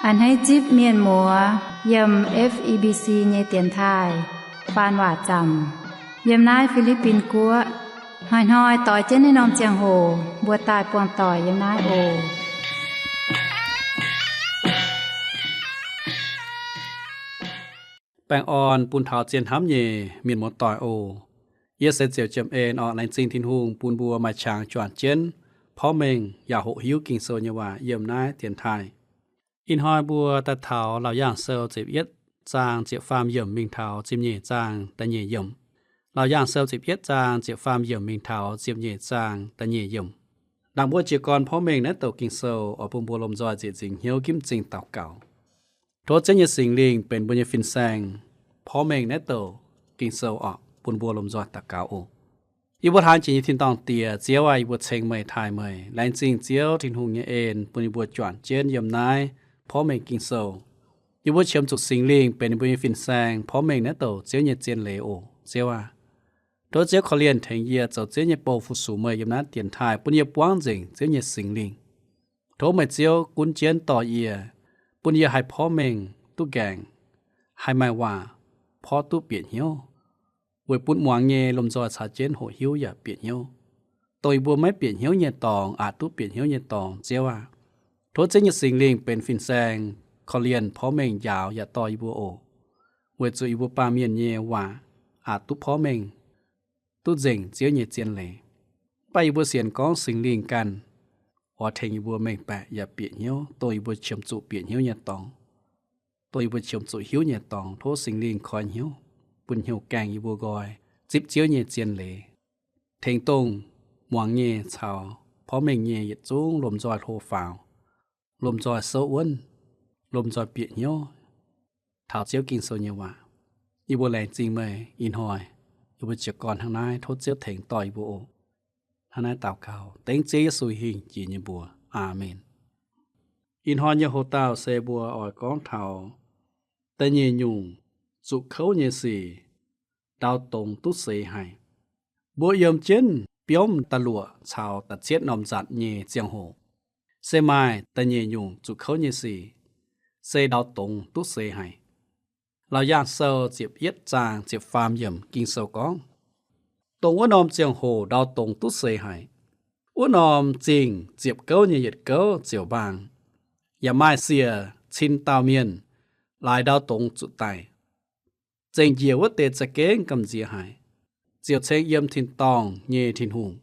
A'hneiv zipv mienh muoz yiem F E B C nyei dienx taaih faan waac zaamc yiem naaiv Fi^li^bin Guoqv. Hnoi-hnoi doix jienv naaiv norm ziangh hoc mbuo daaih buangh doic yiem naaiv oc. Baengh orn bun taux zien hnamv nyei mienh muoz-doic oc. Yie se Ziouc Jiem En orqc. Laengz zingh Tin-Hungh bun mbuo maaih qangx juangc jienv porv mengh yaac hoqc hiuv Ging-Sou nyei waac yiem naaiv dienx taaih. Ih hnoi mbuo daaih taux Laauc Yaangh Sou ziepc yietv zaang ziepc faam yiemc mingh taux ziepc nyeic zaang da'nyeic yiemc. Laauc Yaangh Sou ziepc yietv zaang ziepc faam yiemc mingh taux ziepc nyeic zaang da'nyeic yiemc. Ndaangc mbuo jiez gorn porv mengh naaiv douc Ging-Sou oix bun mbuo lomh nzoih nzieqc nzingc hnyouv ginv m'zing daux gaux. Tov Ziouv nyei Singx Lingh benx mbuo nyei fin-saeng porv mengh naaiv douc Ging-Sou orqc, bun mbuo lomh nzoih daux gaux oc. Yie mbuo hlaang jiex nyei tin-dorngh Diex, Ziouv aac, yie mbuo ceng meih, taaih meih. Laengz zingh Ziouv Tin-Hungh nyei en bun yie mbuo juangc jienv yiem naaiv porv mengh Ging-Sou. Yie mbuo qiemx zuqc Singx Lingh benx yie mbuo nyei fin-saeng porv mengh naaiv douc Ziouv nyei zien leiz oc, Ziouv aac. Tov Ziouv korv-lienh tengx yie zoux Ziouv nyei bou fu-sux meih yiem naaiv dienx taaih, bun yie buangv nzengc Ziouv nyei Singx Lingh. Tov meih Ziouv gunv jienv dorh yie, bun yie haih porv mengh duqv nqaengc, haih maaih waac porv duqv bieqc hnyouv, weic bun muangx nyei lomh nzoih caux jienv hoqc hiuv yaac bieqc hnyouv. Dongh yie mbuo maiv bieqc hnyouv nyei dorngx aqc duqv bieqc hnyouv nyei dorngx, Ziouv aac. Tov Ziouv nyei Singx Lingh benx fin-saeng korv-lienh porv mengh njaaux yaac dorh yie mbuo oc, weic zuqc yie mbuo baamh mienh nyei waac aqc duqv porv mengh, duqv nzengc Ziouv nyei zien leiz. Mv baac yie mbuo sienx gorngv Singx Lingh ganh oix tengx yie mbuo mengh baeqc yaac bieqc hnyouv dongh yie mbuo qiemx zuqc bieqc hnyouv nyei dorngx, dongh yie mbuo qiemx zuqc hiuv nyei dorngx. Tov Singx Lingh koi hnyouv, bun hnyouv gaengh yie mbuo nqoi zipv Ziouv nyei zien leiz, tengx dongh muangx nyei caux porv mengh nyei yietc zungv lomh nzoih hlo faaux, lomh nzoih souv wuonv, lomh nzoih bieqc hnyouv taux Ziouv Ging-Sou nyei waac. Yie mbuo laengz zingh meih ih hnoi, yie mbuo jiez gorn hnangv naaiv, tov Ziouv tengx dorh yie mbuo oc. Hnangv naaiv daux gaux dengv Ziouv Yesu hingh jiex nyei mbuox. Aamen. Ih hnoi nyei hoc-dauh se mbuo oix gorngv taux da'nyeic nyungc zuqc kouv nyei sic, ndau dongz duqv seix haic. Mbuo yiem jienv biomv da'luoqc caux da'cietv norm nzatc nyei ziangh hoc, se maaih da'nyeic nyungc zuqc kouv nyei sic, se ndau dongz duqv seix haic. Laauc Yaangh Sou ziepc yietv zaang ziepc faam yiemc Ging-Sou gorngv, dongh wuov norm ziangh hoc ndau dongz duqv seix haic. Wuov norm zingh ziepc gouv nyei yietc gouv ziouc mbaang, yaac maaih siec cin dauh mienh laaix ndau dongz zuqc daic. Zengc njiec wuov deix za'gengh gamh nziex haic, ziouc ceng yiem tin-dorngh nyei Tin-Hungh.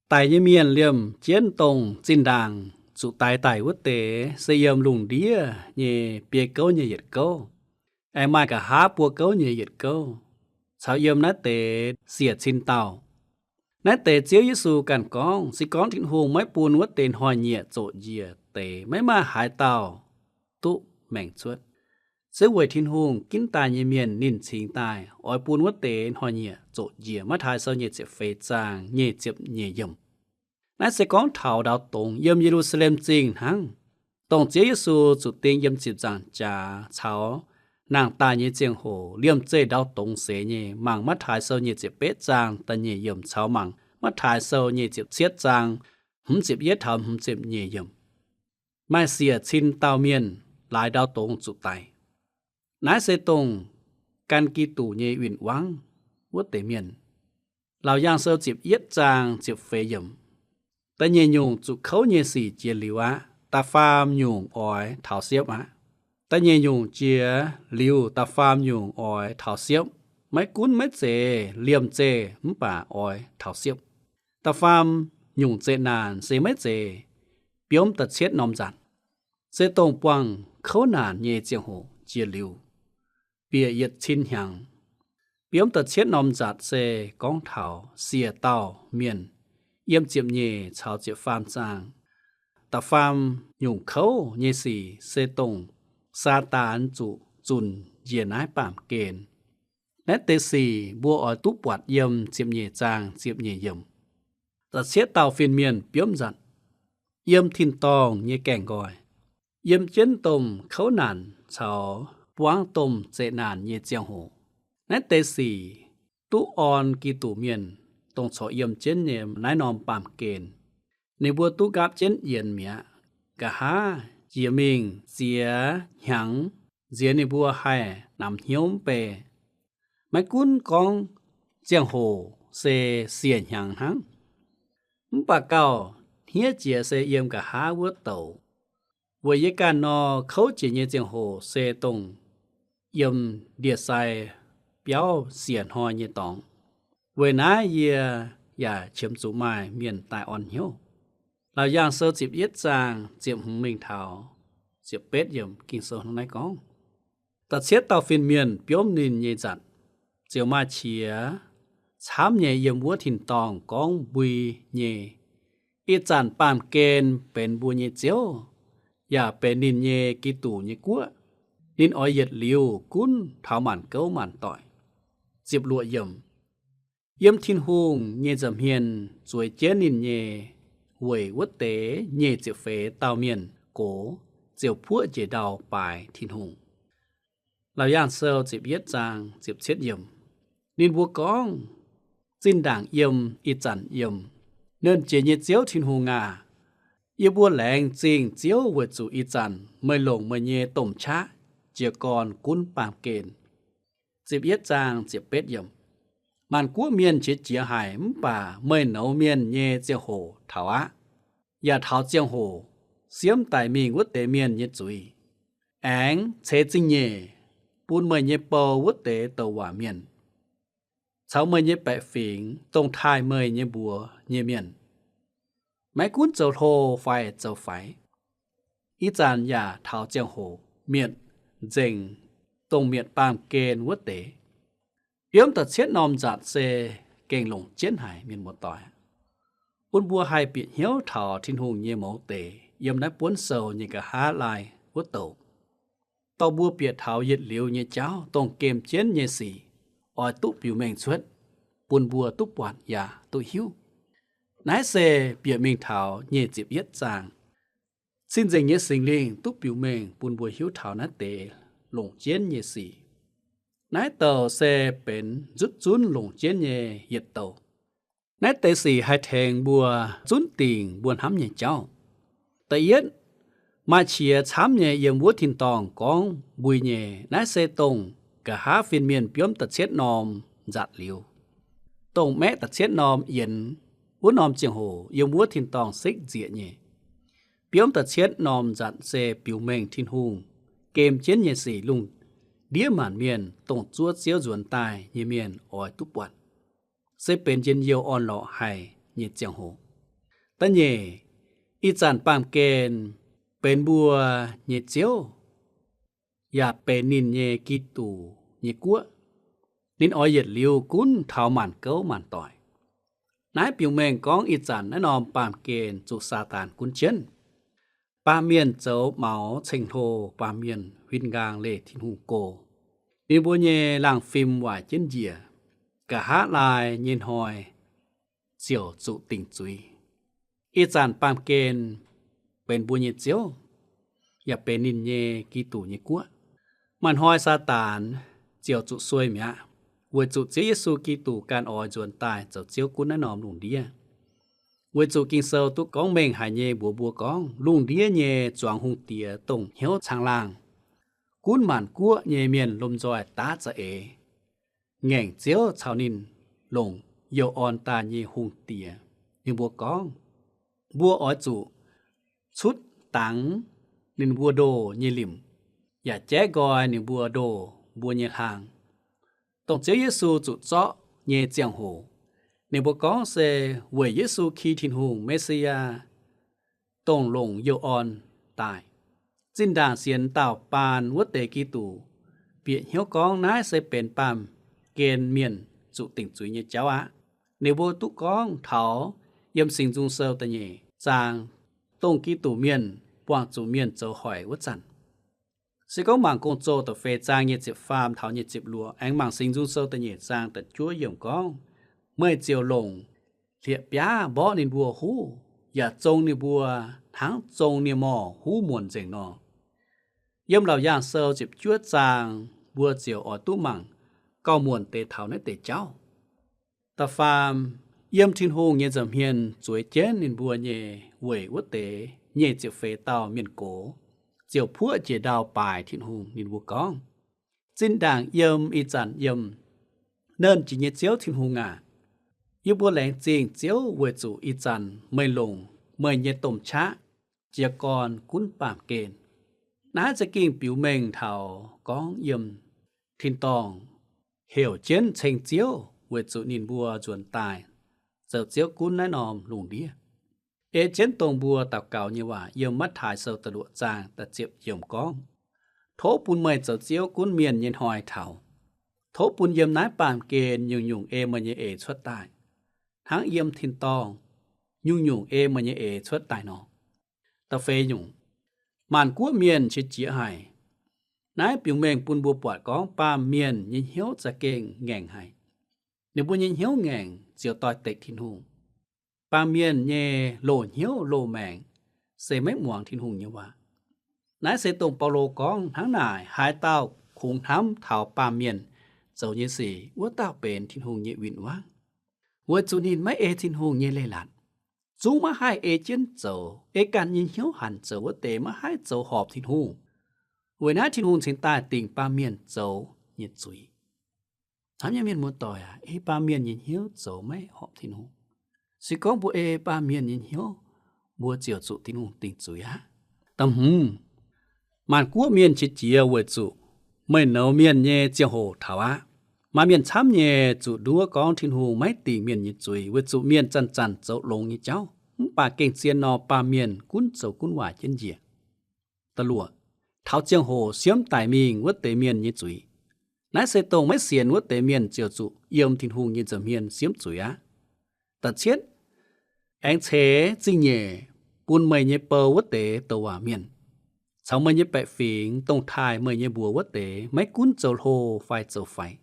Daic nyei mienh liemh jienv dongh zinh ndaangc zuqc daix daic wuov deix se yiem lungh ndiev nyei biei gouv nyei yietc gouv, aengx maaih nqa'haav buo gouv nyei yietc gouv, caux yiem naaiv deix siec cin dauh. Naaiv deix Ziouv Yesu ganh gorngv. Se gorngv Tin-Hungh maiv bun wuov deix hnoi-nyieqc zoqc njiec deix, maiv maaih haaix dauh duqv maengc cuotv. Se weic Tin-Hungh ginv daaih nyei mienh ninh cingx daaih oix bun wuov deix hnoi-nyieqc zoqc njiec. Matv^taai Sou nyic ziepc feix zaang nyic ziepc nyeic yiemc. Naaiv se gorngv taux ndau dongz yiem Ye^lu^saa^lem Zingh hnangv, dongh Ziouv Yesu zuqc ding yiem ziepc nzaangc jaax caux nangh daaih nyei ziangh hoc liemh zeih ndau dongz seix nyei. Mangc Matv^taai Sou nyic ziepc betv zaang da'nyeic yiemc caux mangc Matv^taai Sou nyic ziepc cietv zaang hmz ziepc yietv taux hmz ziepc nyeic yiemc. Maaih siec cin dauh mienh laaix ndau dongz zuqc daic. Naaiv se dongh gan Giduc nyei win-wangv wuov deix mienh. Laauc Yaangh Sou ziepc yietv zaang ziepc feix yiemc. Da'nyeic nyungc zuqc kouv nyei sic jiex liuz aqv. Da'faam nyungc oix taux siepv aqv. Da'nyeic nyungc jiex liuz, da'faam nyungc oix taux siepv. Maiv gunv maiv zeiz liemh zeih mv baac oix taux siepv. Da'faam nyungc zeqc naanc se maiv zeiz biomv da'cietv norm nzatc, se dongh buangh kouv naanc nyei ziangh hoc jiex liuz, bieqc yietc cin hnyangx. Biomv da'cietv norm nzatc se gorngv taux siec dauh mienh, yiem ziepc nyeic caux ziepc faam zaang. Da'faam nyungc kouv nyei sic se dongh Saadaan zuqc zunc njiec naaiv baamh gen. Naaiv deix sic mbuo oix duqv buatc yiem ziepc nyeic zaang ziepc nyeic yiemc. Da'cietv dauh fin-mienh biomv nzatc, yiem tin-dorngh nyei gaengh nqoi, yiem jienv domh kouv naanc caux buangv domh zeqc naanc nyei ziangh hoc. Naaiv deix sic duqv orn Giduc mienh, dongh corc yiem jienv nyei naaiv norm baamh gen. Ninh mbuo duqv nqaapv jienv yienx mi'aqv. Nqa'haav jiex mingh ziex hnyangx, nziex ninh mbuo haih namx hnyouv mv bei. Maiv gunv gorngv ziangh hoc se siec hnyangx hnangv, mv baac gauh hniev jiex se yiem nqa'haav wuov douc. Weic yie ganh nor, kouv jiex nyei ziangh hoc se dongh yiem ndie-sai biauv siec hnoi nyei dorngx. Weic naaiv yie yaac qiemx zuqc maaih mienh daaih orn hnyouv. Laauc Yaangh Sou ziepc yietv zaang ziepc hmz mingh taux ziepc betv yiemc Ging-Sou hnangv naaiv gorngv, Da'cietv dauh fin-mienh biomv ninh nyei nzatc, ziouc maaih qiex camv nyei yiem wuov tin-dorngh gorngv mbui nyei, Ih zanc baamh gen benx mbuo nyei Ziouv, yaac benx ninh nyei Giduc nyei guoqv. Ninh oix yietc liuz gunv taux maanc gouv maanc doic. Ziepc luoqc yiemc. Yiem Tin-Hungh nyei nza'hmien zueiz jienv ninh nyei weic wuov deix nyic ziepc feix dauh mienh gox ziouc puoqv njiec ndau baaix Tin-Hungh. Laauc Yaangh Sou ziepc yietv zaang ziepc cietv yiemc. Ninh mbuo gorngv, Zinh ndaangc yiem, ih zanc yiem. Nernh Jiex nyei Ziouv Tin-Hungh aac, yie mbuo laengz zingh Ziouv weic zuqc ih zanc meih longc meih nyei domh qaqv jiez gorn gunv baamh gen. Ziepc yietv zaang ziepc betv yiemc. Maanc guoqv mienh qiex jiez haic, mv baac meih nouz mienh nyei ziangh hoc taux aqv, yaac taux ziangh hoc siemv daic mingh wuov deix mienh nyei zuiz, aengx ceix zingh nyeic bun meih nyei bou wuov deix douc waac mienh, caux meih nyei baeqc fingx, dongh taaih meih nyei mbuox nyei mienh, maiv gunv zoux hlo fai zoux faix. Ih zanc yaac taux ziangh hoc mietc nzengc dongh mietc baamh gen wuov deix. Biomv da'cietv norm nzatc se gengh longc jienv haic, mienh muoz-doic. Bun mbuo haih bieqc hnyouv taux Tin-Hungh nyei mouz deix yiem naaiv buonv sou nyei nqa'haav laai wuov douc, dorh mbuo bieqc taux yietc liuz nyei jauv, dongh gem jienv nyei sic, oix duqv biux mengh cuotv bun mbuo duqv buatc yaac duqv hiuv. Naaiv se bieqc mingh taux nyic ziepc yietv zaang. Cing-Nzengc nyei Singx Lingh duqv biux mengh bun mbuo hiuv taux naaiv deix longc jienv nyei sic. Naaiv douc se benx nzutv zunv longc jienv nyei yietc douc. Naaiv deix sic haih tengx mbuo zunv dingc mbuo hnamv nyei jauv. Da'yietv, maaih qiex camv nyei yiem wuov tin-dorngh gorngv mbui nyei. Naaiv se dongh nqa'haav fin-mienh biomv da'cietv norm nzatc liuz, dongh maeqv da'cietv norm yienx wuov norm ziangh hoc yiem wuov tin-dorngh sekv nzieqc nyei. Biomv da'cietv norm nzatc se biux mengh Tin-Hungh gem jienv nyei sic lungh ndiev maanc mienh, dongh zuov Ziouv nzuonx daaih nyei mienh oix duqv buatc, se benx njien-youh orn-lorqc haic nyei ziangh hoc. Da'nyeic, ih zanc baamh gen benx mbuo nyei Ziouv, yaac benx ninh nyei Giduc nyei guoqv. Ninh oix yietc liuz gunv taux maanc gouv maanc doic. Naaiv biux mengh gorngv ih zanc naaiv norm baamh gen zuqc Saadaan gunv jienv. Baamh mienh zoux maux ceng-hlo, baamh mienh huin nqaang leih Tin-Hungh go. Ninh mbuo nyei laangh fim waaic jienv njiec, nqa'haav laai nyei hnoi ziouc zuqc dingc zuiz. Ih zanc baamh gen benx mbuo nyei Ziouv, yaac benx ninh nyei Giduc nyei guoqv. Maaih hnoi Saadaan ziouc zuqc sueih mi'aqv, weic zuqc Ziouv Yesu Giduc ganh oix nzuonx daaih zoux Ziouv gunv naaiv norm lungh ndiev. Weic zuqc Ging-Sou duqv gorngv mengh haic nyei mbuox mbuo gorngv, lungh ndiev nyei zuangx hungh diex dongh hnyouv caangh laangh, gunv maanc guoqv nyei mienh lomh nzoih daav za'eix ngaengc Ziouv caux ninh longc youh orn daaih nyei hungh diex. Ninh mbuo gorngv, mbuo oix zuqc cutv dangx ninh mbuo ndoh nyei limc, yaac jaiv nqoi ninh mbuo ndoh mbuo nyei hlaang. Dongh Ziouv Yesu zuqc zorqv nyei ziangh hoc, ninh mbuo gorngv se weic Yesu Ki Tin-Hungh, Messiaa, dongh longc youh orn daaih. Zinh ndaangc sienx daauh baan wuov deix Giduc bieqc hnyouv gorngv naaiv se benx baamh gen mienh zuqc dingc zuiz nyei jauv aqv. Ninh mbuo duqv gorngv taux yiem Singx Nzung Sou da'nyeic zaang, dongh Giduc mienh buangh zuqc mienh zoux hoic wuov zanc. Se gorngv mangc Gong-Zoh da'feix zaang nyic ziepc faam taux nyic ziepc luoqc, aengx mangc Singx Nzung Sou da'nyeic zaang da'juov yiemc gorngv, meih ziouc longc hlieqv-biaav mborqv ninh mbuo huv, yaac zong ninh mbuo hnangv zong nie-morh huv muonc nzengc nor. Yiem Laauc Yaangh Sou ziepc juov zaang, mbuo ziouc oix duqv mangc gauh muonc deix taux naaiv deix jauv. Da'faam, yiem Tin-Hungh nyei nza'hmien zueiz jienv ninh mbuo nyei weic wuov deix nyic ziepc feix dauh mienh gox. ziouc puoqv njiec ndau baaix Tin-Hungh. Ninh mbuo gorngv, Zinh ndaangc yiem ih zanc yiem Nernh Jiex nyei Ziouv Tin-Hungh aac, yie mbuo laengz zingh Ziouv weic zuqc ih zanc meih longc meih nyei domh qaqv jiez gorn gunv baamh gen. Naaiv za'gengh biux mengh taux gorngv yiem tin-dorngh heuc jienv ceng Ziouv weic zuqc ninh mbuo nzuonx daaih zoux ziouv gunv naaiv norm lungh ndiev. Ei jienv dongh mbuo daux gaux nyei waac yiem Matv^taai Sou da'luoqc zaang da'ziepc yiemc gorngv, Tov bun meih zoux ziouv gunv mienh nyei hnoi taux. Tov bun yiem naaiv baamh gen nyungc-nyungc ei meih nyei eix cuotv daaih, hnangv yiem tin-dorngh nyungc-nyungc ei meih nyei eix cuotv daaih nor. Da'feix nyungc, maanc guoqv mienh qiex jiez haic. Naaiv biux mengh bun mbuo buatc gorngv baamh mienh nyei hnyouv za'gengh ngaengc haic. Ninh mbuo nyei hnyouv ngaengc ziouc doix-dekc Tin-Hungh. Baamh mienh nyei loz-hnyouv loz-maengc se maiv muangx Tin-Hungh nyei waac. Naaiv se dongh Baulo gorngv hnangv naaic, haaix dauh kungx hnamv taux baamh mienh zoux nyei sic, wuov dauh benx Tin-Hungh nyei win-wangv, weic zuqc ninh maiv ei Tin-Hungh nyei leiz-latc. Zungv maiv haih ei jienv zoux, ei ganh nyei hnyouv hanc zoux wuov deix maiv haih zoux horpc Tin-Hungh. Weic naaiv Tin-Hungh cingx daaih dingc baamh mienh zoux nyei zuiz. Hnamv nyei mienh muoz-doic aac, ei baamh mienh nyei hnyouv zoux maiv horpc Tin-Hungh. Se gorngv mbuo ei baamh mienh nyei hnyouv, mbuo ziouc zuqc Tin-Hungh dingc zuiz aqv. Da'hmz, maanc guoqv mienh qiex jiez weic zuqc meih nouz mienh nyei ziangh hoc taux aqv. Maaih mienh camv nyei zuqc nduov gorngv Tin-Hungh maiv dingc mienh nyei zuiz weic zuqc mienh zanc-zanc zoux longx nyei jauv, mv baac gengh zien nor, baamh mienh gunv zoux gunv waaic jienv njiec. Da'luoqc, taux ziangh hoc siemv daic mingh wuov deix mienh nyei zuiz. Naaiv se dongh maiv sienx wuov deix mienh ziouc zuqc yiem Tin-Hungh nyei nza'hmien siemv zuiz aqv. Da'cietv, aengx ceix zingh nyeic bun meih nyei bou wuov deix douc waac mienh, caux meih nyei baeqc fingx, dongh taaih meih nyei mbuox wuov deix, maiv gunv zoux hlo fai zoux faix.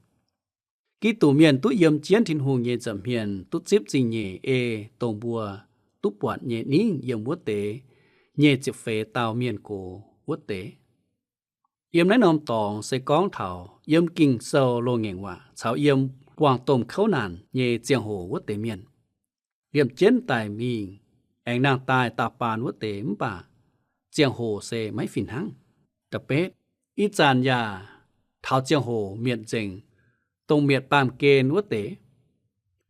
Giduc mienh duqv yiem jienv Tin-Hungh nyei nza'hmien duqv zipv zingh nyeic ei dongh mbuo duqv buatc nyei ningv yiem wuov deix nyei ziepc feix dauh mienh gox wuov deix. Yiem naaiv norm dorngx se gorngv taux yiem Ging-Sou loz-ngaengc waac caux yiem buangh domh kouv naanc nyei ziangh hoc wuov deix mienh. Liemh jienv daic mingh aengx nangh daaih daauh baan wuov deix mv baac ziangh hoc se maiv fih hnangv. Da'betv, ih zanc yaac taux ziangh hoc mietc nzengc, dongh mietc baamh gen wuov deix.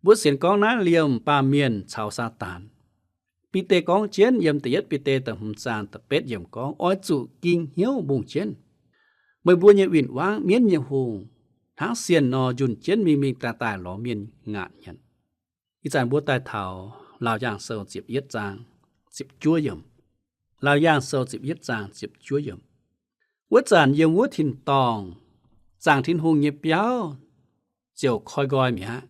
Mbuo sienx gorngv naaiv liemh baamh mienh caux Saadaan. Bide gorngv jienv yiem da'yietv Bide da'hmz zaang da'betv yiemc gorngv, Oix zuqc ging hnyouv mbungh jienv meih mbuo nyei win-wangv, mienv nyei hungh, hnangv sienh nor njunh jienv mingh mingh daaih daaih lorz mienh ngaatc nyanc. Ih zanc mbuo daaih taux Laauc Yaangh Sou ziepc yietv zaang ziepc juov yiemc. Laauc Yaangh Sou ziepc yietv zaang ziepc juov yiemc. Wuov zanc yiem wuov tin-dorngh zaangc Tin-Hungh nyei biauv ziouc koi nqoi mi'aqv.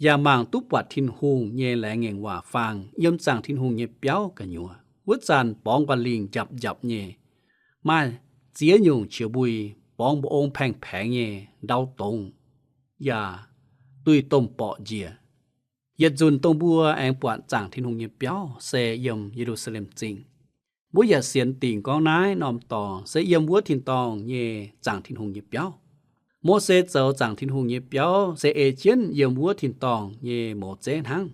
Yaac mangc duqv buatc Tin-Hungh nyei laengz ngaengc waac faang yiem zaangc Tin-Hungh nyei biauv gu'nyuoz. Wuov zanc borngz mba'lingc njapc njapc nyei, maaih ziex nyungc qiex mbui, borngz mba'ong paengx paengx nyei ndau dongz, yaac duih domh borqc njiec. Yietc nzunc dongh mbuo aengx buatc zaangc Tin-Hungh nyei biauv se yiem Ye^lu^saa^lem Zingh. Mbuo yaac sienx dingc gorngv naaiv norm dorngx se yiem wuov tin-dorngh nyei zaangc Tin-Hungh nyei biauv. Mose zoux zaangc Tin-Hungh nyei biauv se ei jienv yiem wuov tin-dorngh nyei mouz zeiv hnangv.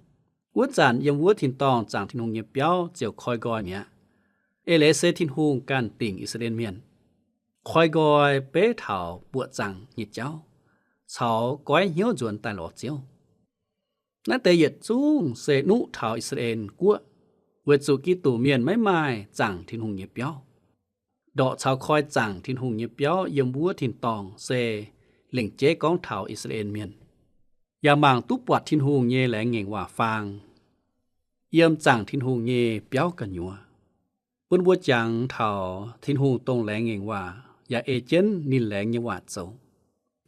Wuov zanc yiem wuov tin-dorngh zaangc Tin-Hungh nyei biauv ziouc koi nqoi mi'aqv. Eix leiz se Tin-Hungh ganh dingc I^saa^laa^en Mienh koi nqoi beiv taux buoqc zaangc nyei jauv caux goiv hnyouv nzuonx daaih lorz Ziouv. Naaiv deix yietc zungv se nuqv taux I^saa^laa^en Guoqv, weic zuqc Giduc Mienh maiv maaih zaangc Tin-Hungh nyei biauv. Ndorqc caux koi zaangc Tin-Hungh nyei biauv yiem wuov tin-dorngh se lengc jeiv gorngv taux I^saa^laa^en Mienh, yaac mangc duqv buatc Tin-Hungh nyei laengz ngaengc waac faang yiem zaangc Tin-Hungh nyei biauv gu'nyuoz. Bun mbuo jangx taux Tin-Hungh dongh laengz ngaengc waac yaac ei jienv ninh laengz nyei waac zoux.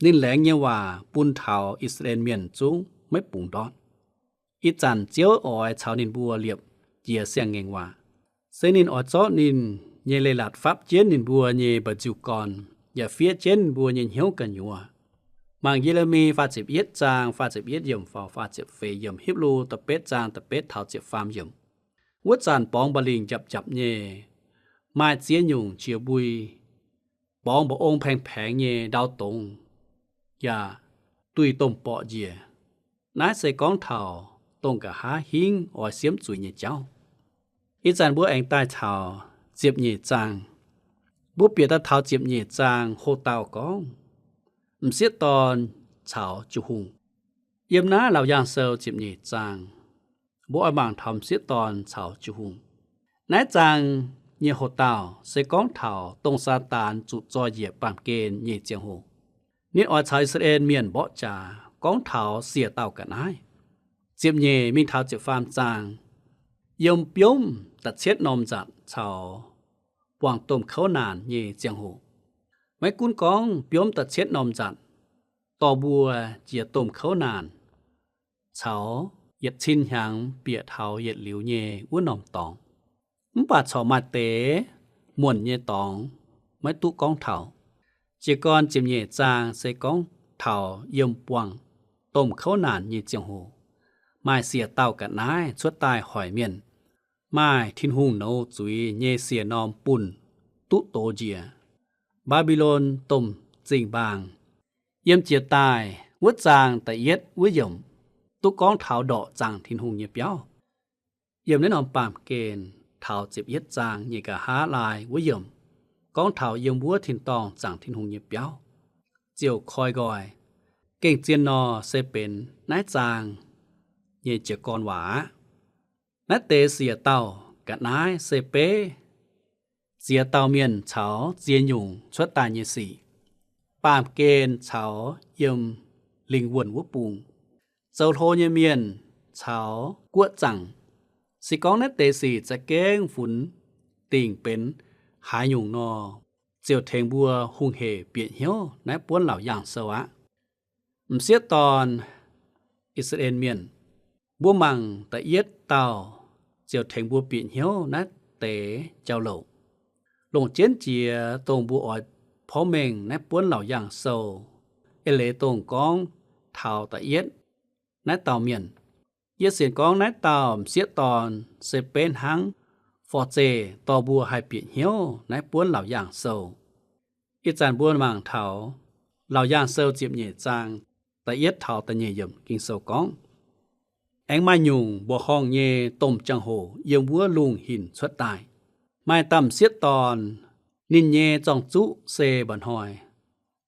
Ninh laengz nyei waac bun taux I^saa^laa^en Mienh zungv maiv bungx ndortv. Ih zanc Ziouv oix caux ninh mbuo liepc jiez siang-ngaengc waac. Se ninh oix zorqv ninh nyei leiz-latc fapv jienv ninh mbuo nyei mba'nziu-gorn, yaac fiev jienv ninh mbuo nyei hnyouv gu'nyuoz. Mangc Ye^le^mi faah ziepc yietv zaang faah ziepc yietv yiemc faaux faah ziepc feix yiemc, Hipv^lu da'betv zaang da'betv taux ziepc faam yiemc. Wuov zanc borngz mba'lingc njapc njapc nyei, maaih ziex nyungc qiex mbui, borngz mba'ong paengx paengx nyei ndau dongz, yaac duih domh borqc njiec. Naaiv se gorngv taux dongh nqa'haav hingv oix siemv zuiz nyei jauv. Ih zanc mbuo aengx daaih taux ziepc nyeic zaang. Mbuo bieqc daaih taux ziepc nyeic zaang ho dauh gorngv, m'sieqv dorn caux jiu hungh. Yiem naaiv Laauc Yaangh Sou ziepc nyeic zaang, mbuo oix mangc taux m'sieqv dorn caux jiu hungh. Naaiv zaang nyei ho dauh se gorngv taux dongh Saadaan zuqc zoih njiec baamh gen nyei ziangh hoc. Ninh oix caux I^saa^laa^en Mienh mborqv jaax gorngv taux siec dauh ga'naaiv. Ziepc nyeic mingh taux ziepc faam zaang, yiem biomv da'cietv norm nzatc caux buangh domh kouv naanc nyei ziangh hoc. Maiv gunv gorngv biomv da'cietv norm nzatc, dorh mbuo jiex domh kouv naanc caux yietc cin hnyangx bieqc taux yietc liuz nyei wuov norm dorngx. Mv baac corc maaih deix muonc nyei dorngx maiv duqv gorngv taux. Jiez gorn ziepc nyeic zaang se gorngv taux yiem buangh domh kouv naanc nyei ziangh hoc, maaih siec dauh ga'naaiv cuotv daaih hoic mienh maaih Tin-Hungh nouz zuiz nyei siec norm bunh duqv dox njiec, Mbaa^mbi^lon domh zingh mbaang. Yiem jiex daaih wuov zaang da'yietv wuov yiemc duqv gorngv taux ndorqc zaangc Tin-Hungh nyei biauv. Yiem naaiv norm baamh gen taux ziepc yietv zaang nyei nqa'haav laai wuov yiemc gorngv taux yiem wuov tin-dorngh zaangc Tin-Hungh nyei biauv ziouc koi nqoi. Gengh zien nor se benx naaiv zaang nyei jiez gorn waac aqv. Naaiv deix siec dauh ga'naaiv se beiv ziex dauh mienh caux ziex nyungc cuotv daaih nyei sic, baamh gen caux yiem lingh wuonh wuov bung, zoux hlo nyei mienh caux guoqv zaangc. Se gorngv naaiv deix sic za'gengh funx dingc benx haaix nyungc nor, ziouc tengx mbuo hungh hec bieqc hnyouv naaiv buonv Laauc Yaangh Sou aqv. M'sieqv dorn, I^saa^laa^en Mienh. Mbuo mangc da'yietv dauh ziouc tengx mbuo bieqc hnyouv naaiv deix jauv-louc. Longc jienv jiex dongh mbuo oix porv mengh naaiv buonv Laauc Yaangh Sou, eix leiz dongh gorngv taux da'yietv naaiv dauh mienh. Yie sienx gorngv naaiv dauh m'sieqv dorn se beiv hnangv forv-zeih dorh mbuo haih bieqc hnyouv naaiv buonv Laauc Yaangh Sou. Ih zanc mbuo mangc taux Laauc Yaangh Sou ziepc nyeic zaang da'yietv taux da'nyeic yiemc Ging-Sou gorngv, aengx maaih nyungc mbuoqc horngh nyei domh jangx-hoc yiem wuov lungh hinc cuotv daaih. Maaih dauh m'sieqv dorn, ninh nyei zorng-zuqv se mba'hnoi,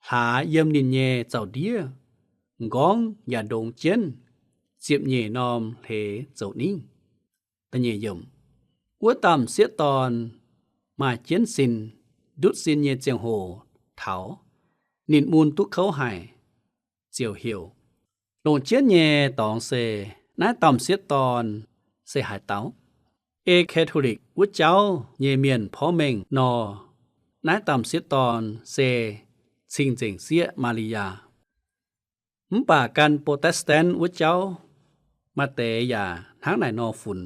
hlaax yiem ninh nyei zaux-ndiev, m'nqorngv yaac ndongx jienv ziepc nyeic norm hleix zoux ningv. Wuov dauh m'sieqv dorn maaih jienv sin, ndutv sin nyei ziangh hoc taux, ninh mun duqv kouv haic, ziouc heuc. Longc jienv nyei dorngx se naaiv dauh m'sieqv dorn se haaix dauh? Ei^katc^to^likc wuov jauv nyei mienh porv mengh nor, naaiv dauh m'sieqv dorn se Cing-Nzengc Sieqv Maa^li^yaa. Mv baac gan Botestantv wuov jauv maaih deix yaac hnangv naaic nor funx.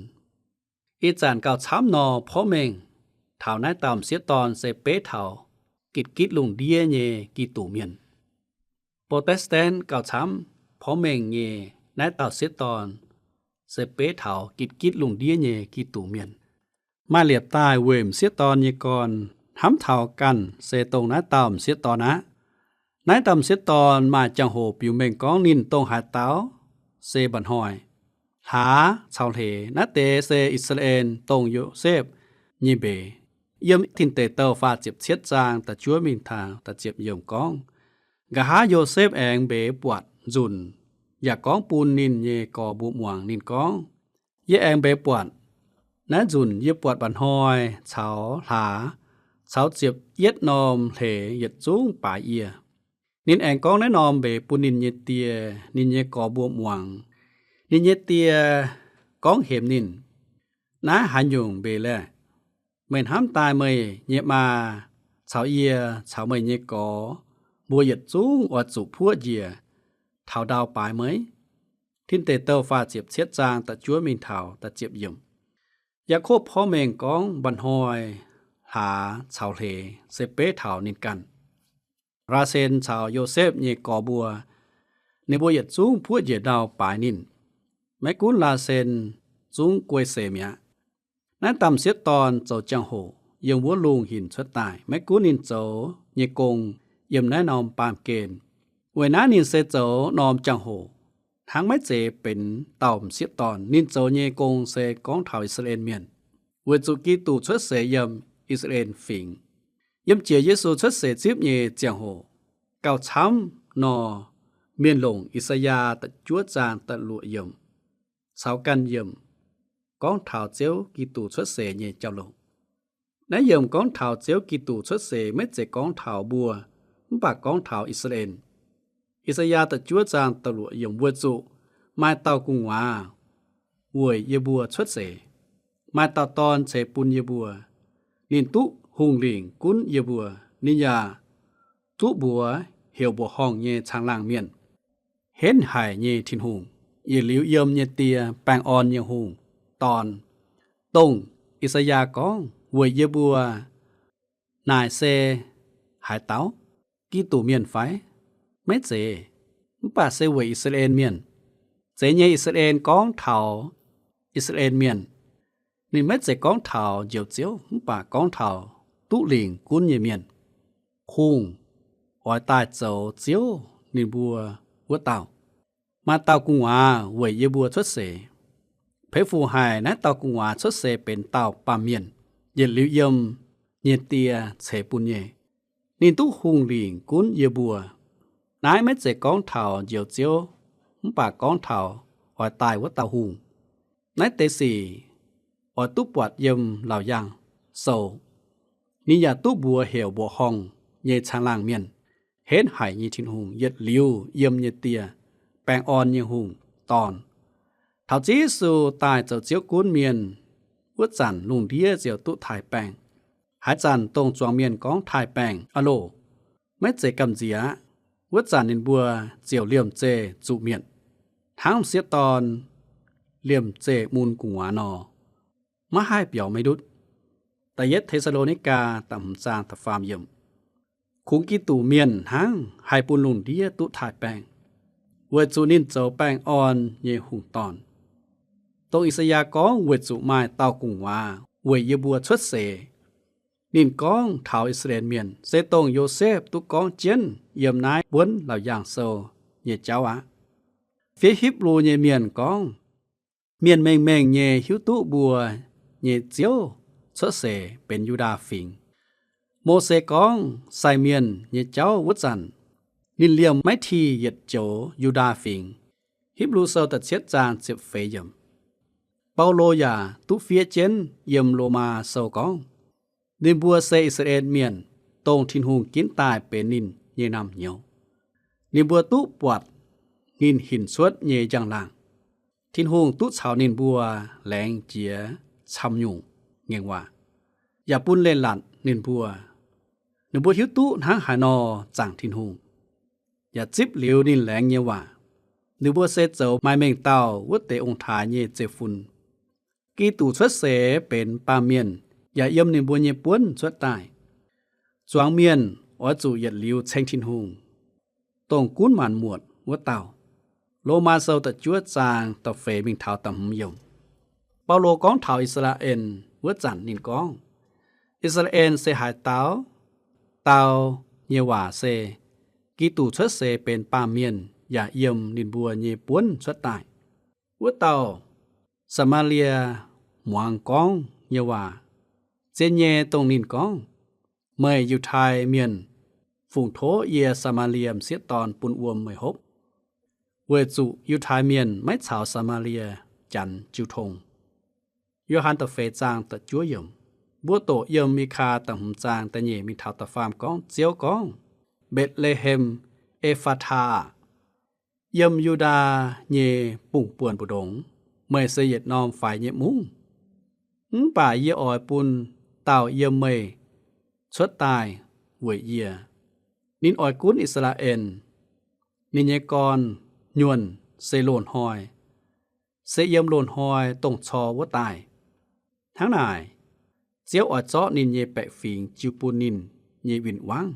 Ih zanc gauh camv nor porv mengh taux naaiv dauh m'sieqv dorn se beiv taux gitv-gitv lungh ndiev nyei Giduc Mienh. Botestantv gauh camv porv mengh nyei naaiv dauh sieqv dorn se beiv taux gitv-gitv lungh ndiev nyei Giduc Mienh. Maaih liepc daaih weic m'sieqv dorn nyei gorn hnamv taux ganh se dongh naaiv dauh m'sieqv dorn aqv. Naaiv dauh m'sieqv dorn maaih jangx-hoc biux mengh gorngv ninh dongh haaix dauh se mba'hnoi, hlaax caux hleix. Naaiv deix se I^saa^laa^en dongh Yosepv nyei mbeix. Yiem Tin Deic Douh faah ziepc cietv zaang da'juov mingh taux da'ziepc yiemc gorngv, nqa'haav Yosepv aengx mbeix buatc nzunc, yaac gorngv bun ninh nyei gorx mbuo muangx. Ninh gorngv, yie aengx mbeix buatc, naaiv nzunc yie buatc mba'hnoi caux hlaax caux ziepc yietv norm hleix yietc zungv baaix yie. Ninh aengx gorngv naaiv norm mbeix bun ninh nyei die, ninh nyei gorx mbuo muangx. Ninh nyei die gorngv hemx ninh, naaiv haaix nyungc mbeix laeh? Meih hnamv daaih meih nyei maa caux yie caux meih nyei gorx mbuo yietc zungv oix zuqc puoqv njiec taux ndau baaix meih? Tin Deic Douh faah ziepc cietv zaang da'juov mingh taux da'ziepc yiemc. Yaakopv porv mengh gorngv mba'hnoi, hlaax caux hleix se beiv taux ninh ganh. Laasen caux Yosepv nyei gorx mbuo, ninh mbuo yietc zungv puoqv njiec ndau baaix ninh. Maiv gunv Laasen zungv guei seix mi'aqv. Naaiv dauh m'sieqv dorn zoux jangx-hoc yiem wuov lungh hinc cuotv daaih. Maiv gunv ninh zoux nyei gong yiem naaiv norm baamh gen, weic naaiv ninh se zoux norm jangx-hoc hnangv maiv zeiz benx dauh m'sieqv dorn. Ninh zoux nyei gong se gorngv taux I^saa^laa^en Mienh, weic zuqc Giduc cuotv seix yiem I^saa^laa^en Fingx. Yiem jiex Yesu cuotv seix zipv nyei ziangh hoc, gauh camv nor, mienh longc I^saa^yaa da'juov zaang da'luoqc yiemc caux ganh yiemc gorngv taux Ziouv Giduc cuotv seix nyei jauv-louc. Naaiv yiemc gorngv taux Ziouv Giduc cuotv seix maiv zeiz gorngv taux mbuo, mv baac gorngv taux I^saa^laa^en. I^saa^yaa da'juov zaang da'luoqc yiemc, weic zuqc maaih dauh gu'nguaaz weic yie mbuo cuotv seix, maaih dauh dorn ceix bun yie mbuo. Ninh duqv hungh lingc gunv yie mbuo. Ninh yaac duqv mbuox heuc mbuoqc horngh nyei caangh laangh mienh, Henv haic nyei Tin-Hungh, yietc liuz yiem nyei Die, baengh orn nyei Hungh Dorn, dongh I^saa^yaa gorngv weic yie mbuo. Naaic se haaix dauh? Giduc Mienh fai? Maiv zeiz, mv baac se weic I^saa^laa^en Mienh. Zeiz nyei I^saa^laa^en gorngv taux I^saa^laa^en Mienh. Ninh maiv zeiz gorngv taux Njoux Ziouv, mv baac gorngv taux duqv lingc gunv nyei mienh. Hungh oix daaih zoux Ziouv ninh mbuo wuov dauh. Maaih dauh gu'nguaaz weic yie mbuo cuotv seix. Peix fuc haic, naaiv dauh gu'nguaaz cuotv seix benx dauh baamh mienh, yietc liuz yiem nyei Die ceix bun nyei. Ninh duqv hungh lingc gunv yie mbuo. Naaiv maiv zeiz gorngv taux Njoux Ziouv, mv baac gorngv taux oix daaih wuov dauh hungh. Naaiv deix sic oix duqv buatc yiem Laauc Yaangh Sou. Ninh yaac duqv mbuox heuc mbuoqc horngh nyei caangh laangh mienh, Henv haic nyei Tin-Hungh, yietc liuz yiem nyei Die, baengh orn nyei Hungh Dorn. Taux Ziouv Yesu daaih zoux Ziouv gunv mienh, wuov zanc lungh ndiev ziouc duqv taaih baengh. Haaix zanc dongh zuangx mienh gorngv taaih baengh aqv loh, maiv zeiz gamh nziex aqv. Wuov zanc ninh mbuo ziouc liemh zeih zuqc mietc, hnangv m'sieqv dorn liemh zeih mun gu'nguaaz nor, maiv haih biaux maiv ndutv. Da'yietv Te^saa^lo^ni^gaa da'hmz zaang da'faam yiemc. Kungx Giduc Mienh hnangv haih bun lungh ndiev duqv taaih baengh, weic zuqc ninh zoux baengh orn nyei hungh dorn. Dongh I^saa^yaa gorngv, Weic zuqc maaih dauh gu'nguaaz weic yie mbuo cuotv seix. Ninh gorngv taux I^saa^laa^en Mienh, se dongh Yosepv duqv gorngv jienv yiem naaiv buonv Laauc Yaangh Sou nyei jauv aqv. Fiev Hipv^lu nyei mienh gorngv, Mienh mengh mengh nyei hiuv duqv mbuo nyei Ziouv cuotv seix benx Yu^ndaa Fingx. Mose gorngv sai mienh nyei jauv wuov zanc, ninh liemh maiv tih yietc joux Yu^ndaa Fingx. Hipv^lu Sou da'cietv zaang ziepc feix yiemc. Baulo yaac duqv fiev jienv yiem Lomaa Sou gorngv, ninh mbuo se I^saa^laa^en Mienh, dongh Tin-Hungh ginv daaih benx ninh nyei naamh nyouz. Ninh mbuo duqv buatc ninh hinc cuotv nyei njang-laangc. Tin-Hungh duqv caux ninh mbuo laengz jiex camv nyungc ngaengc waac, yaac bun leiz-latc ninh mbuo. Ninh mbuo hiuv duqv hnangv haaix nor zaangc Tin-Hungh, yaac zipv liuz ninh laengz nyei waac. Ninh mbuo se zoux maaih mengh dauh wuov deix ong-taaix nyei zeiv-fun. Giduc cuotv seix benx baamh mienh, yaac yiem ninh mbuo nyei buonv cuotv daaih. Zuangx mienh oix zuqc yietc liuz ceng Tin-Hungh, dongh gunv maanc muotc wuov dauh. Lomaa Sou da'juov zaang da'feix mingh taux da'hmz yiemc. Baulo gorngv taux I^saa^laa^en wuov zanc ninh gorngv, I^saa^laa^en se haaix dauh? Dau nyei waac se, Giduc cuotv seix benx baamh mienh yaac yiem ninh mbuo nyei buonv cuotv daaih. Wuov dauh Saa^maa^lie muangx gorngv nyei waac zien nyei, dongh ninh gorngv, Meih Yiutai Mienh fungc tov yie Saa^maa^lie m'sieqv dorn bun wuom meih hopv, weic zuqc Yiutai Mienh maiv caux Saa^maa^lie Janx jiu tong. Yo^han da'feix zaang da'juov yiemc. Mbuo doqc yiem Mikaa da'hmz zaang da'nyeic mingh taux da'faam gorngv, Ziouv gorngv, Mbetc^le^hem E^faa^taa aah! Yiem Yu^ndaa nyei bungx-buonc mbu'ndongx, meih se yietc norm faix nyei mungv. Mv baac yie oix bun dauh yiem meih cuotv daaih weic yie. Ninh oix gunv I^saa^laa^en. Ninh nyei gorn-nyuonh se loz-hnoi, se yiem loz-hnoi dongh cor wuov daaih. Hnangv naaic, Ziouv oix zorqv ninh nyei baeqc fingx jiu bun ninh nyei win-wangv,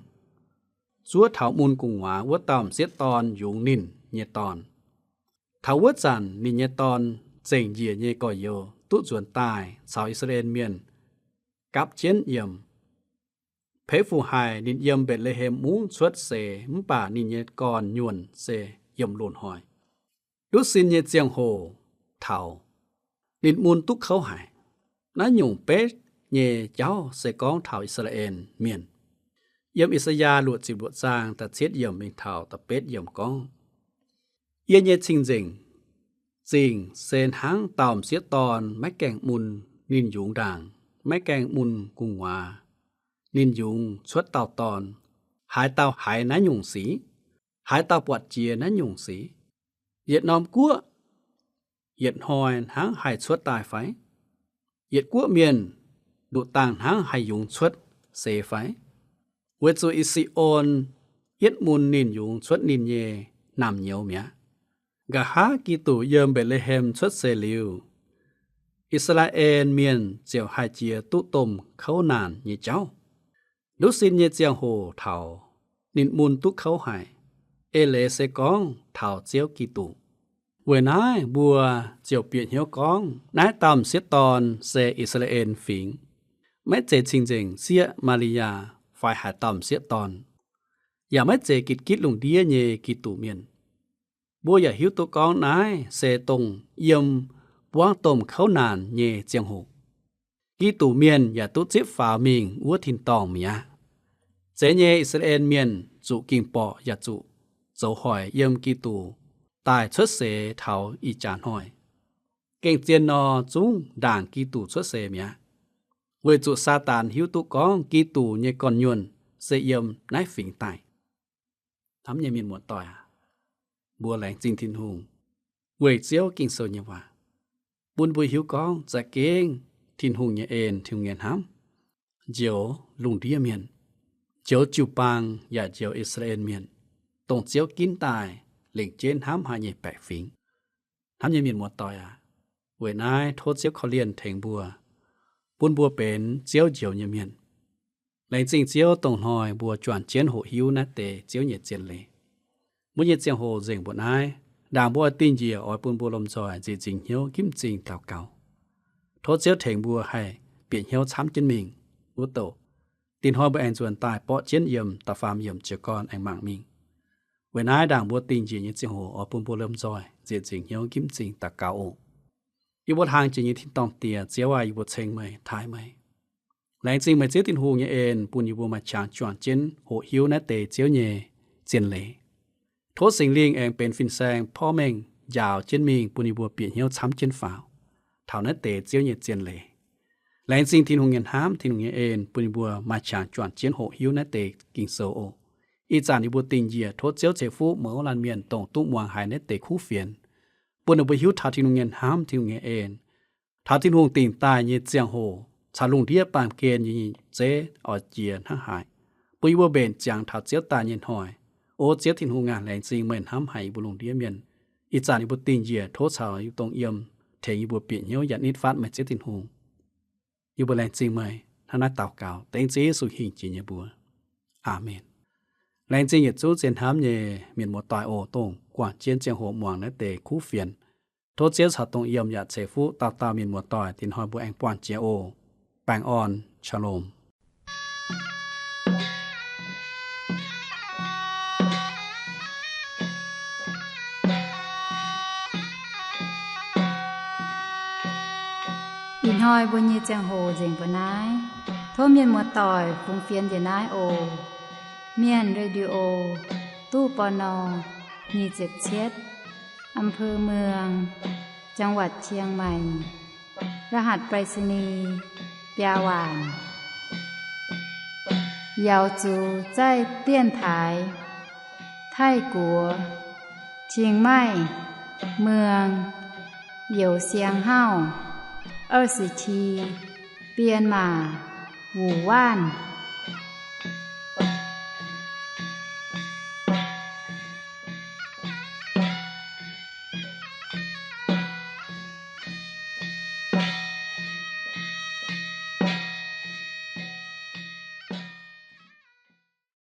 zuov taux mun gu'nguaaz wuov dauh m'sieqv dorn yungz ninh nyei dorn. Taux wuov zanc ninh nyei dorn, zengc njiec nyei gorx-youz, duqv nzuonx daaih caux I^saa^laa^en Mienh gapv jienv yiem. Peix fuc haic ninh yiem Mbetc^le^hem Mungv cuotv seix, mv baac ninh nyei gorn-nyuonh se yiem loz-hnoi. Ndutv sin nyei ziangh hoc taux, ninh mun duqv kouv haic. Naaiv nyungc beiv nyei jauv se gorngv taux I^saa^laa^en Mienh. Yiem I^saa^yaa luoqc ziepc luoqc zaang da'cietv yiemc mingh taux da'betv yiemc gorngv, Yie nyei cing-nzengc zingh se hnangv dauh m'sieqv dorn maiv gaengh mun ninh yungz ndaangc, maiv gaengh mun gu'nguaaz, ninh yungz cuotv dauh dorn. Haaix dauh haiz naaiv nyungc sic? Haaix dauh buatc jiex naaiv nyungc sic? Yietc norm guoqv yietc hnoi hnangv haih cuotv daaih fai? Yietc guoqv mienh nduqc dangh hnangv haih yungz cuotv seix fai? Weic zuqc I^si^on yietv mun ninh yungz cuotv ninh nyei naamh nyouz mi'aqv. Nqa'haav Giduc yiem Mbetc^le^hem cuotv seix liuz, I^saa^laa^en Mienh ziouc haih jiex duqv domh kouv naanc nyei jauv. Nduqc sin nyei ziangh hoc taux, ninh mun duqv kouv haic, eix leiz se gorngv taux Ziouv Giduc. Weic naaiv mbuo ziouc bieqc hnyouv gorngv naaiv dauh m'sieqv dorn se I^saa^laa^en Fingx, maiv zeiz cing-nzengc sieqv Maa^li^yaa fai haaix dauh m'sieqv dorn, yaac maiv zeiz gitv-gitv lungh ndiev nyei Giduc Mienh. Mbuo yaac hiuv duqv gorngv naaiv se dongh yiem buangv domh kouv naanc nyei ziangh hoc, Giduc Mienh yaac duqv zipv faaux mingh wuov tin-dorngh mi'aqv. Zeiz nyei I^saa^laa^en Mienh zuqc ging-borqc yaac zuqc zoux hoic yiem Giduc daaih cuotv seix taux ih jaax hnoi, gengh zien nor zungv ndaangc Giduc cuotv seix mi'aqv. Weic zuqc Saadaan hiuv duqv gorngv Giduc nyei gorn-nyuonh se yiem naaiv fingx daaih. Hnamv nyei mienh muoz-doic aac, mbuo laengz zingh Tin-Hungh weic Ziouv Ging-Sou nyei waac, bun mbuo hiuv gorngv za'gengh Tin-Hungh nyei en, Tin-Hungh nyei hnamv njoux lungh ndiev mienh, njoux jiu-baang yaac njoux I^saa^laa^en Mienh, dongh Ziouv ginv daaih lengc jeiv hnamv haic nyei baeqc fingx. Hnamv nyei mienh muoz-doic aac, weic naaiv tov Ziouv korv-lienh tengx mbuo, bun mbuo benx Ziouv njoux nyei mienh. Laengz zingh Ziouv dongh hnoi mbuo juangc jienv hoqc hiuv naaiv deix Ziouv nyei zien leiz. Mbuo nyei ziangh hoc nzengc mbuo naaiv, ndaangc mbuo oix dingh njiec oix bun mbuo lomh nzoih nzieqc nzingc hnyouv ginv m'zing daux gaux. Tov Ziouv tengx mbuo haih bieqc hnyouv camv jienv mingh wuov douc. Dinh hnoi mbuo aengx nzuonx daaih borqv jienv yiem da'faam yiemc jiez gorn aengx mangc mingh. Weic naaiv ndaangc mbuo dingh njiec nyei ziangh hoc oix bun mbuo lomh nzoih nzieqc nzingc hnyouv ginv m'zing daux gaux oc. Yie mbuo hlang jiex nyei tin-dorngh Diex, Ziouv aac, yie mbuo ceng meih, taaih meih. Laengz zingh meih Ziouv Tin-Hungh nyei en bun yie mbuo maaih qangx juangc jienv hoqc hiuv naaiv deix Ziouv nyei zien leiz. Tov Singx Lingh aengx benx fin-saeng porv mengh njaaux jienv mingh bun yie mbuo bieqc hnyouv camv jienv faaux taux naaiv deix Ziouv nyei zien leiz. Laengz zingh Tin-Hungh nyei hnamv, Tin-Hungh nyei en bun yie mbuo maaih qangx juangc jienv hoqc hiuv naaiv deix Ging-Sou oc. Ih zanc yie mbuo dingh njiec tov Ziouv ceix fuqv mouz laanh mienh dongh duqv muangx haiz naaiv deix kuv fienx, bun ninh mbuo hiuv taux Tin-Hungh nyei hnamv, Tin-Hungh nyei en, taux Tin-Hungh dingc daaih nyei ziangh hoc caux lungh ndiev baamh gen nyei zeiv oix jiex hnangv haaix, bun yie mbuo mbenc ziangx taux Ziouv daaih nyei hnoi. O Ziouv Tin-Hungh aac, laengz zingh meih hnamv haic yie mbuo lungh ndiev mienh. Ih zanc yie mbuo dingh njiec tov caux yie dongh yiem tengx yie mbuo bieqc hnyouv yaac nitv fatv meih Ziouv Tin-Hungh. Yie mbuo laengz zingh meih hnangv naaiv daux gaux dengv Ziouv Yesu hingh jiex nyei mbuox. Aamen. Laengz zingh yietc zungv zien hnamv nyei mienh muoz-doic oc, dongh guangc jienv ziangh hoc muangx naaiv deix kuv fienx. Tov Ziouv caux dongh yiem yaac ceix fuqv dauh dauh mienh muoz-doic. Dinh hnoi mbuo aengx buangh jiex oc. Baengh orn, Shalom. Ih hnoi mbuo nyei ziangh hoc nzengc mbuo naaiv. Tov mienh muoz-doic fungx fienx njiec naaiv oc. Mienh Radio, ตู้ ปณ. nyic ziepc cietv, อำเภอเมือง จังหวัดเชียงใหม่ รหัสไปรษณีย์ biaa waanc. 姚族在电台 Taiv-Guoqv, Chiang Mai, เมือง Youh Siang Hauv, 二十七, Bienh Maac, Wuh Waanc.